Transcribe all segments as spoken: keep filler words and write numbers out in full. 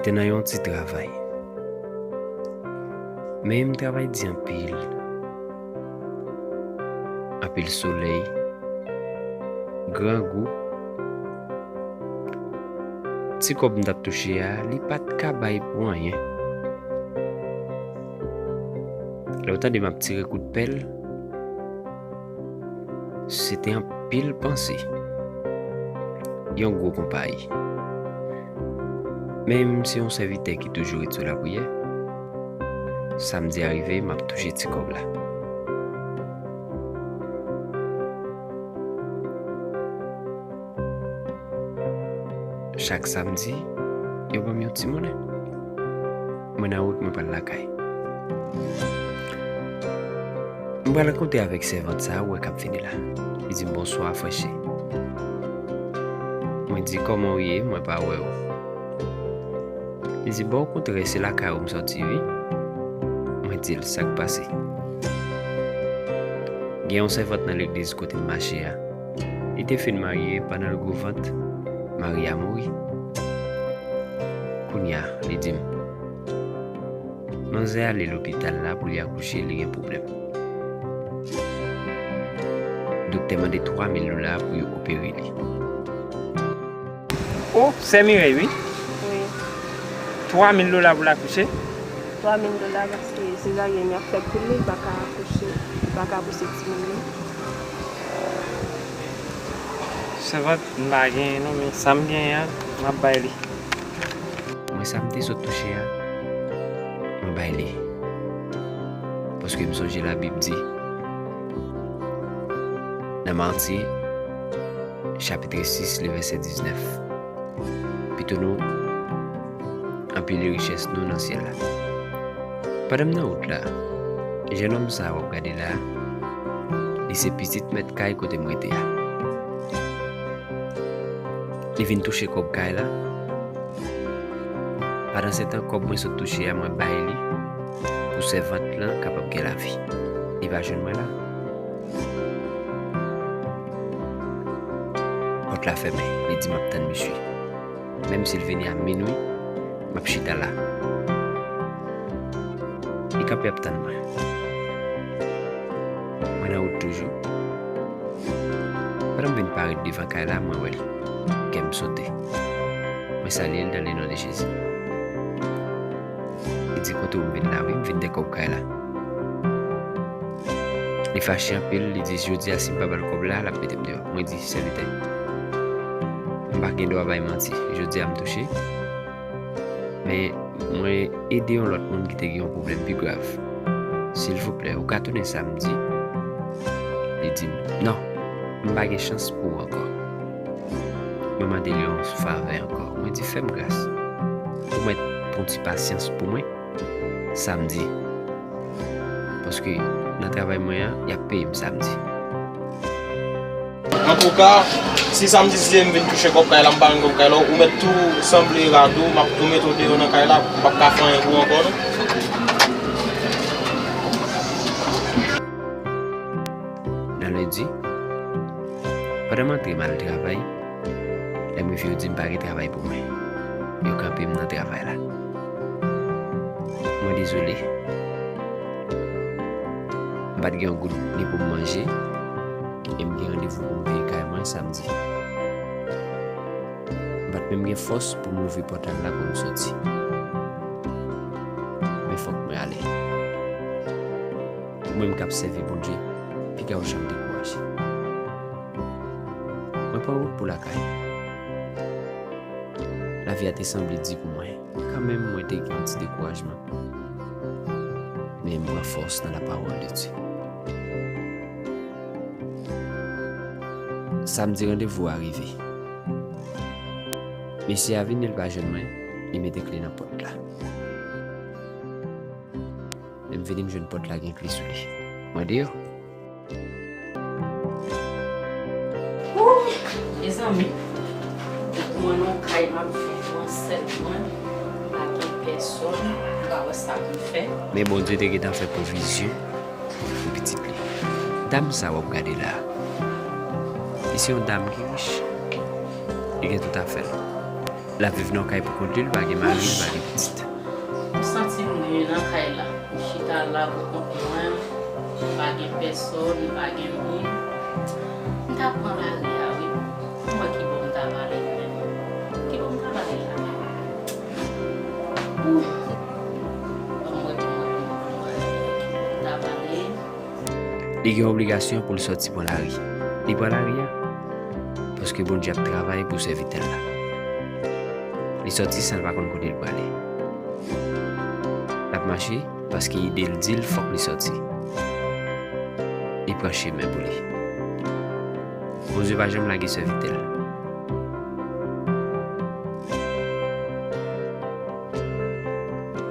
Te nan yon ti travay. Men m travay di anpil. Anpil solèy, grangou. Ti kòb m t ap touche a, li pa t ka bay pou anyen. Lè w tande m ap tire kout pèl, se te anpil panse. Yon gwo konpayi. Men m se yon sèvitè ki toujou ret sou lapriyè. Samdi a rive, m ap touche ti kòb la. Chak samdi, yo ban m yon ti monnen. Mwen nan wout, mwen pral lakay. M pral rankontre avèk sèvant sa a ou wè k ap vini la. Li di m, "Bonswa, frè Che." Mwen di, "Kòman w ye? Mwen pa wè w." Li di, "Bon, okontrè, se lakay ou m sòti, wi." Mwen di l, "Sa k pase?" Gen yon sèvant nan legliz kote m mache a. Li te fin marye, pandan l gwo vant, mari a mouri. Kounye a, li di m, manzè ale lopital la pou li akouche, li gen pwoblèm. Doktè mande twa mil dola pou yo opere li. O, sè Mirèy, wi. Wi. Twa mil dola pou l akouche? Twa mil dola, paske sezaryèn y ap fèt pou li, li pa ka akouche, li pa ka pouse timoun li. Sèvant, m pa genyen non, men sa m genyen an, m ap bay li. Mwen, sa m te sot touche a, mwen bay li. Paske m sonje Labib di, nan Matye, chapit sis, le vèsè diznèf, pito nou anpile richès nou nan syèl la. Pandan m nan wout la, jennonm sa a w ap gade la, li se pitit mèt kay kote m rete a. Li vin touche kòb kay la. Pandansetan, kòb mwen sot touche a, mwen bay li pou sèvant lan kapab gen lavi. Li pa jwenn mwen la. Pòt la fèmen, li di m ap tann misye. Menm si l vini a minwi, m ap chita la. Li kanpe ap tann mwen. Mwen nan wout toujou. Pandan m vin parèt devan kay la, mwen wè l. Kè m sote. Mwen salye l dans le nom de Jésus. Li di, "Kote w m vin la, wi, m vin dèyè kòb kay la." Li fache anpil, li di, "Jodi a, si m pa ba l kòb la, l ap mete m deyò." Mwen di, "Sèvitè, m pa gen dwa bay manti. Jodi a, m touche. Men mwen ede yon lòt moun ki te gen yon pwoblèm pi grav. Silvouplè, ou ka tounen samdi?" Li di m, "Non, m pa gen chans pou ou ankò." Mwen mande l yon favè ankò. Mwen di, "Fè m gras. Ou mèt pran ti pasyans pou mwen samdi. Paske nan travay mwen an, y ap peye m samdi." Antouka, si samdi si se m vin touche kòb kay la, m pa jwenn kòb kay la, ou mèt tou sanble rado, m ap tou mete w deyò nan kay la, m p ap ka fè anyen pou ou ankò non. Nan lendi, pandan m antre m al travay, lè m rive yo di m pa gen travay pou mwen. Yo kanpe m nan travay la. Mwen dezole. M pa t gen yon goud ni pou m manje, e m gen randevou pou m veye kay mwen samdi. M pa t menm gen fòs pou m louvri pòt al la pou m soti. Men fòk mwen ale. Mwen menm k ap sèvi Bondye, piga w janm dekouraje. Mwen pran wout pou lakay. Lavi a te sanble di pou mwen. Kanmenm, mwen te gen yon ti dekourajman. Men m pran fòs nan la parole de Dieu. Samdi, randevou a rive. Mesye a vini, li pa jwenn mwen, li mete kle nan pòt la. Lè m vini, m jwenn pòt la gen kle sou li. Mwen deyò. Wouy, mezanmi, mwen nan kay m ap viv mwen sèl mwen, m pa gen pèsòn, m pa wè sa pou m fè. Men Bondye te gentan fè pwovizyon pou pitit li. Dam sa w ap gade la, li se yon dam ki rich, li gen tout afè l. L ap viv nan yon kay pou kont li, li pa gen mari, li pa gen pitit. M santi m nwi nan kay la. M chita la pou kont mwen, m pa gen pèsòn, m pa gen moun. M ta pran lari a, wi. M wè ki bò m ta pale menm. Ki bò m ta pale la? Ouh! Ban m wè ki bò m ta pale. Li gen obligasyon pou l sòti pran lari. Li pran lari a paske Bondye ap travay pou sèvitè l la. Li sòti san l pa konn kote l prale. L ap mache paske ide l di l fòk li sòti. Li pran chemen pou li. Bondye pa janm lage sèvitè l.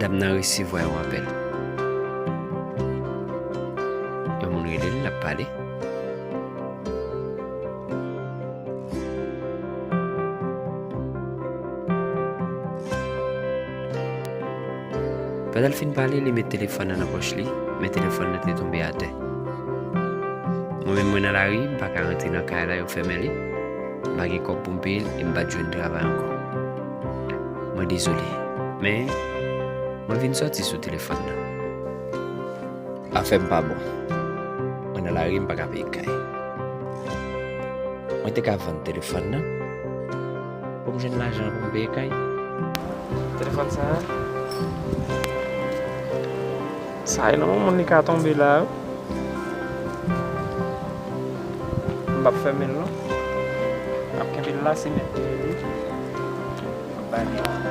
Dam nan resevwa yon apèl. Yon moun rele l, l ap pale. Pandan l fin pale, li met telefòn nan nan pòch li, men telefòn nan te tonbe atè. Mwen menm, mwen nan lari, m pa ka rantre nan kay la, yo fèmen li. M pa gen kòb pou m peye l e m pa t jwenn travay ankò. Mwen dezole, men mwen vin sòti sou telefòn nan. Afè m pa bon. Mwen nan lari, m pa ka peye kay. Mwen te ka vann telefòn nan pou m jwenn lajan pou m peye kay. Telefòn sa a, sa e nan yon moun li ka tonbe la, wi. M p ap fèmen l non. M ap kenbe l la, se mèt li ye li.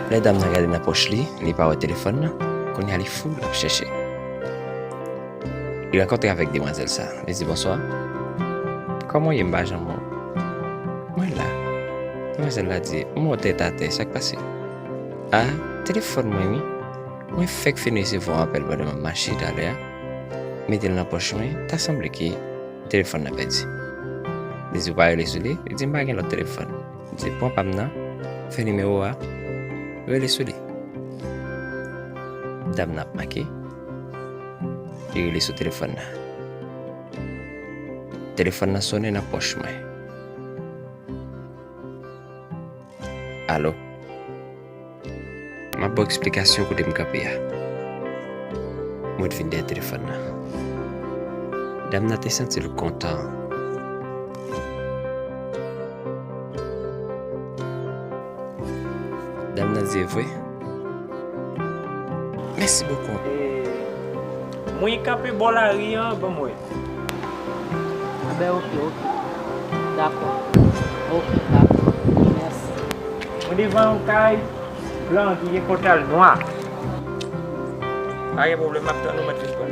Lè dam nan gade nan pòch li, li pa wè telefòn nan. Kounye a li fou, l ap chèche. Li rankontre avèk demwazèl sa. Li di, "Bonswa. Kòman w ye? M pa janm wè w." "Mwen la." Demwazèl la di, "M wè w tèt atè, sa k pase?" "A, telefòn mwen wi. Mwen fèk fin resevwa yon apèl pandan m ap mache talè a. Mete l nan pòch mwen, ta sanble ke telefòn nan pèdi." Li di, "Ou pa rele sou li?" Li di, "M pa gen lòt telefòn." Li di, "Pran pa m nan, fè nimewo a, rele sou li." Dam nan ap make, li rele sou telefòn nan. Telefòn nan sonnen nan pòch mwen. Alo? M ap ba w eksplikasyon kote m kanpe a. Mwen t vin dèyè telefòn nan. Dam nan te santi l kontan. Dam nan di, "E vre? Mèsi bokou." E, mwen kanpe bò lari an, ban m wè. Enben, oke, oke. Dakò. Oke, dakò. Mèsi. Mwen devan yon kay blan ki gen pòtay nwa. Pa gen pwoblèm, m ap tann ou mèt vin pran.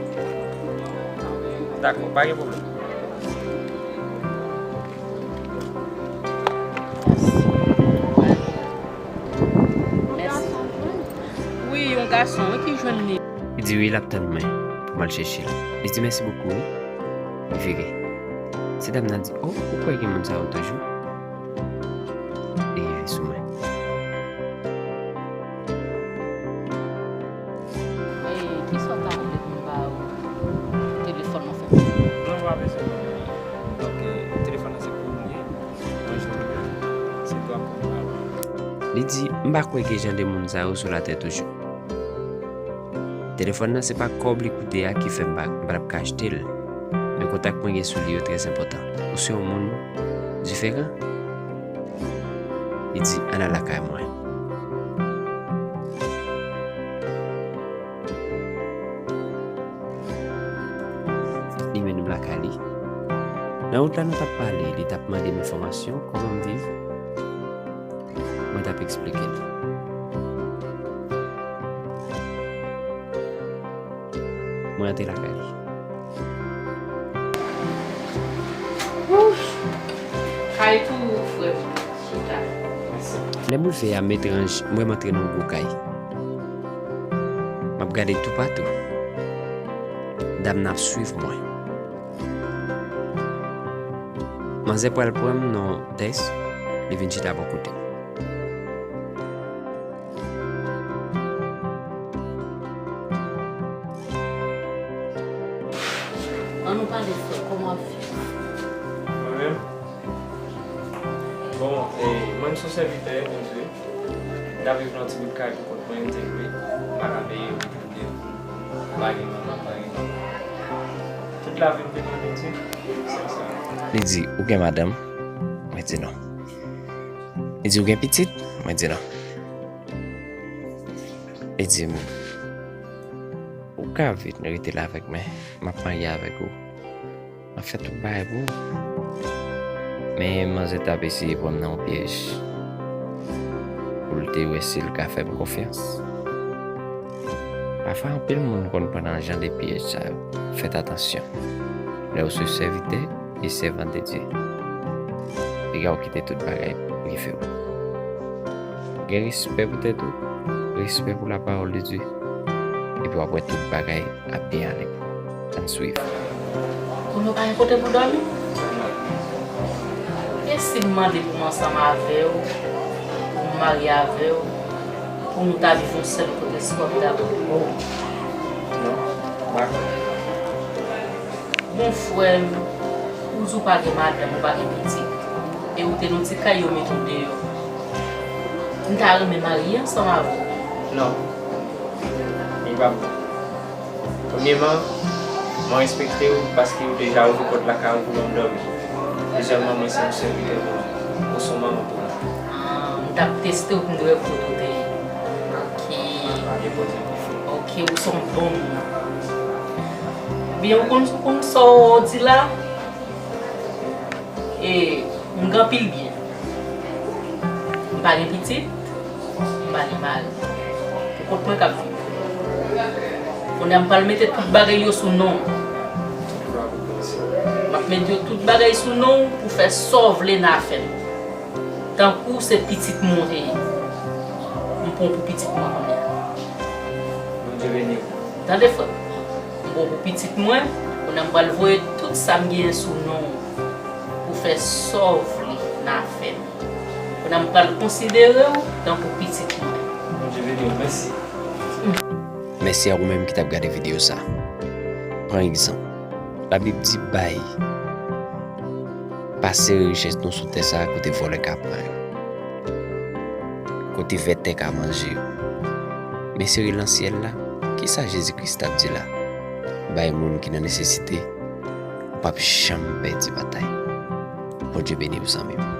Dakò, pa gen pwoblèm. Mèsi. Wi, yon gason, wi, ki jwenn li. Li di wi, l ap tann mwen pou m al chèche l. Li di, "Mèsi bokou, wi." Li vire. Se dam nan di, "O, ou kwè gen moun sa yo toujou?" Li rive sou mwen. E, kisa w ta renmen pou m ba ou telefòn nan fè? Non, pa bezwen. Donk, e, telefòn nan se pou ou li ye. Mwen jwenn li. Se dwa pou m ba ou. Li di, "M pa kwè gen jan de moun sa yo sou latè toujou." Telefòn nan se pa kòb li koute a ki fè m pa, m pa t ap ka achte l. Men kontak mwen gen sou li yo trè enpòtan. Ou se yon moun diferan. Li di, "Ann al lakay mwen." Li mennen m lakay li. Nan wout la, nou t ap pale, li t ap mande m enfòmasyon, kòman m viv. Mwen t ap eksplike l. Mwen antre lakay li. Ouf! Kay tou frè m. Chita. Lè m rive a, m etranj, m wè m antre nan yon gwo kay. M ap gade toupatou. Dam nan ap swiv mwen. Manzè pral pran m nan yon dèsk, li vin chita bò kote m. An nou pale frè, kòman w ap viv? Mwen menm? Bon, e, mwen m se yon sèvitè Bondye. Te viv nan ti bout kay pou kont mwen, m te dwe pa ka peye pou m te pa gen manman, pa gen papa. Tout lavi m te konnen di, se sa. Li di, "Ou gen madanm?" Mwen di, "Non." Li di, "Ou gen pitit?" Mwen di, "Non." Li di m, "Ou ka vin rete la avèk mwen, m ap marye avèk ou. M ap fè tout bagay pou ou." Men manzè t ap eseye pran m nan yon pyèj pou l te wè si l ka fè m konfyans. Pafwa, anpil moun konn pran nan jan de pyèj sa yo. Fèt atansyon. Lè w se sèvitè e sèvant de Dye, piga w kite tout bagay rive w. Gen respè pou tèt ou, respè pou lapawòl de Dye, epi w ap wè tout bagay ap byen ale pou ou. Ann swiv. Kounye a w pa gen kote pou dòmi? E si m mande pou m ansanm avè w, pou m marye avè w, pou nou ta viv yon sèl kote, èske w ap dakò? Oh, non, m pa dakò. Bon, frè m, ou di w pa gen madanm, ou pa gen pitit, e ou te nan ti kay yo mete w deyò. M ta renmen marye ansanm avè w. Non. Li pa bon. Premyèman, mwen respekte w paske ou deja ouvri pòt lakay ou pou ban m dòmi. Dezyèmman, mwen se yon sèvitè pou ou. Ou se yon manman pou mwen. Ah, m t ap teste w pou m te wè kote w te ye. Ok. Pa gen pwoblèm. Ok, ou se yon bon moun. Byen, ou konn, ou konn sa w di la? E m gen anpil byen. M pa gen pitit, m pa gen mari. Pou kont mwen k ap viv. Kounye a m pral mete tout bagay yo sou non w. M ap mete yo tout bagay sou non w pou fè sa w vle nan afè m. Tankou se pitit mwen w te ye. M pran w pou pitit mwen kounye a. Bondye beni w. Tande, frè m. M pran w pou pitit mwen, kounye a m pral voye tout sa m genyen sou non w pou fè sa w vle nan afè m. Kounye a m pral konsidere w tankou pitit mwen. Bondye beni w, mèsi. Mèsi a ou menm ki t ap gade videyo sa. Pran egzanp. Labib di, "Bay." Pa sere richès nou sou tè sa a kote vòlè ka pran yo, kote vètè ka manje yo. Men sere nan syèl la, kisa Jezi Kris t ap di la? Bay moun ki nan nesesite, ou p ap janm pèdi batay. Bondye beni w, zanmi m.